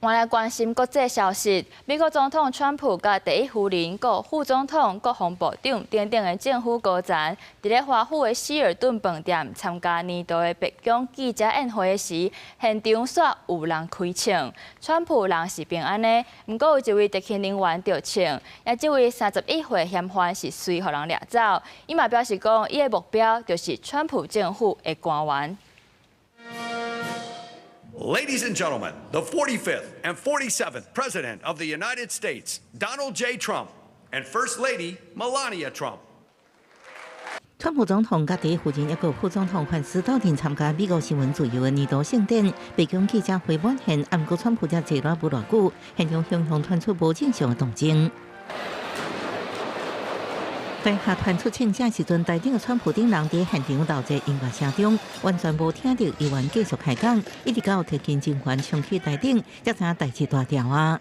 我來關心國際消息，美國總統川普佮第一夫人、閣副總統、國防部長等等的政府高層，佇咧華府的希爾頓飯店參加年度的白宮記者宴會時，現場煞有人開槍。川普人是平安的，毋過有一位特勤人員著槍，也這位31歲嫌犯是隨予人掠走。伊嘛表示講，伊的目標就是川普政府的官員。 Ladies and gentlemen, the 45th and 47th President of the United States, Donald J. Trump, and First Lady Melania Trump. 川普總統佮第一夫人抑閣副總統范斯鬥陣參加美國新聞自由的年度盛典，白宮記者會滿現，毋過川普才坐落無偌久，現場雄雄傳出無正常的動靜。台下傳出槍聲時陣，台頂的川普等人佇現場留在音樂聲中，完全無聽著議員繼續開講，一直到特勤人員衝去台頂，才知影代誌大條啊！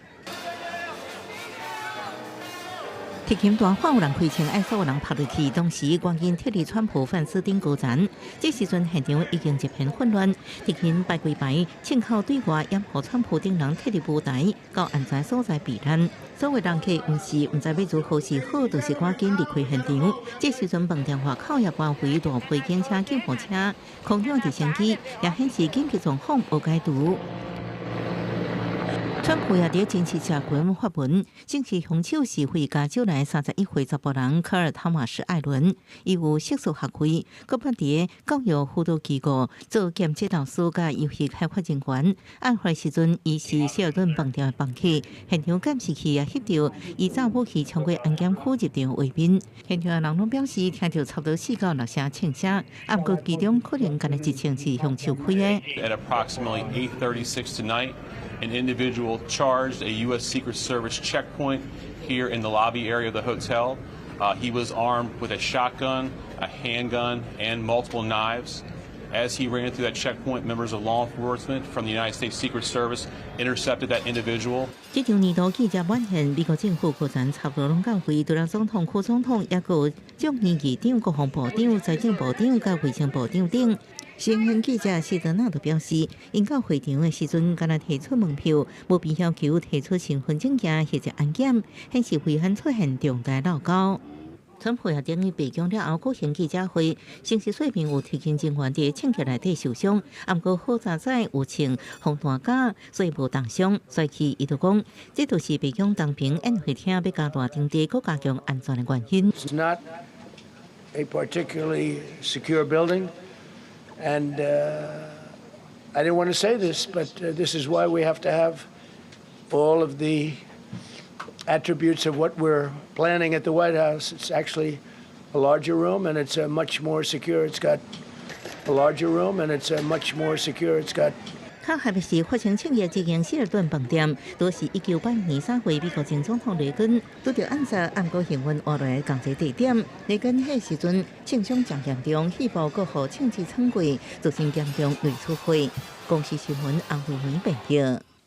特勤大喊有人開槍，愛所有人拍落去。當時趕緊撤離川普范斯等高層，這時陣現場已經一片混亂。特勤排規排，槍口對外掩護川普等人撤離舞台，到安全所在避難。所有人客毋是毋知欲如何是好，就是趕緊離開現場。這時陣飯店外口也包圍大批警車、救護車、空中直升機，也顯示緊急狀況無解除。川普也佇真實社群發文，證實兇手是佛加州來31歲查埔人科爾湯馬斯艾倫，伊有碩士學位，閣捌佇教育輔導機構做兼職老師佮遊戲開發人員。案發時陣，伊是希爾頓飯店的房客，現場監視器也翕著伊走武器衝過安檢區入場畫面。現場的人攏表示聽著差不多四到六聲槍聲，毋過其中可能干焦一槍是兇手開的。 At approximately 8:36 tonight, an individual charged a U.S. Secret Service checkpoint here in the lobby area of the hotel. He was armed with a shotgun, a handgun, and multiple knives. As he ran through that checkpoint, members of law enforcement from the United States Secret Service intercepted that individual. 這場年度記者晚宴，美國政府高層差不多攏到會，除了總統、副總統，抑閣有眾議院議長、國防部長、財政部長佮衛生部長等。新聞記者施德納就表示，𪜶到會場的時陣，干焦提出門票，無被要求提出身份證件或者安檢，顯示違反出現重大漏溝。川普也等於白宮了後舉行記者會，證實說明有特勤人員佇槍擊內底受傷，毋過好佳哉有穿防彈甲，所以無重傷。所以伊就講，這就是白宮東邊宴會廳欲加大陣地，閣加強安全的原因。 It's not a particularly secure building, and I didn't want to say this, but this is why we have to have all of the attributes of what we're planning at the White House. It's actually a larger room and it's a much more secure. It's got a larger room and it's a much more secure. It's got 較特別是發生槍擊這間希爾頓飯店，都是1982年3月美國前總統雷根拄著暗殺，毋過幸運活落來仝一個地點。雷根彼時陣槍傷誠嚴重，肺部閣予槍支穿過，造成嚴重內出血。公視新聞洪慧梅報導。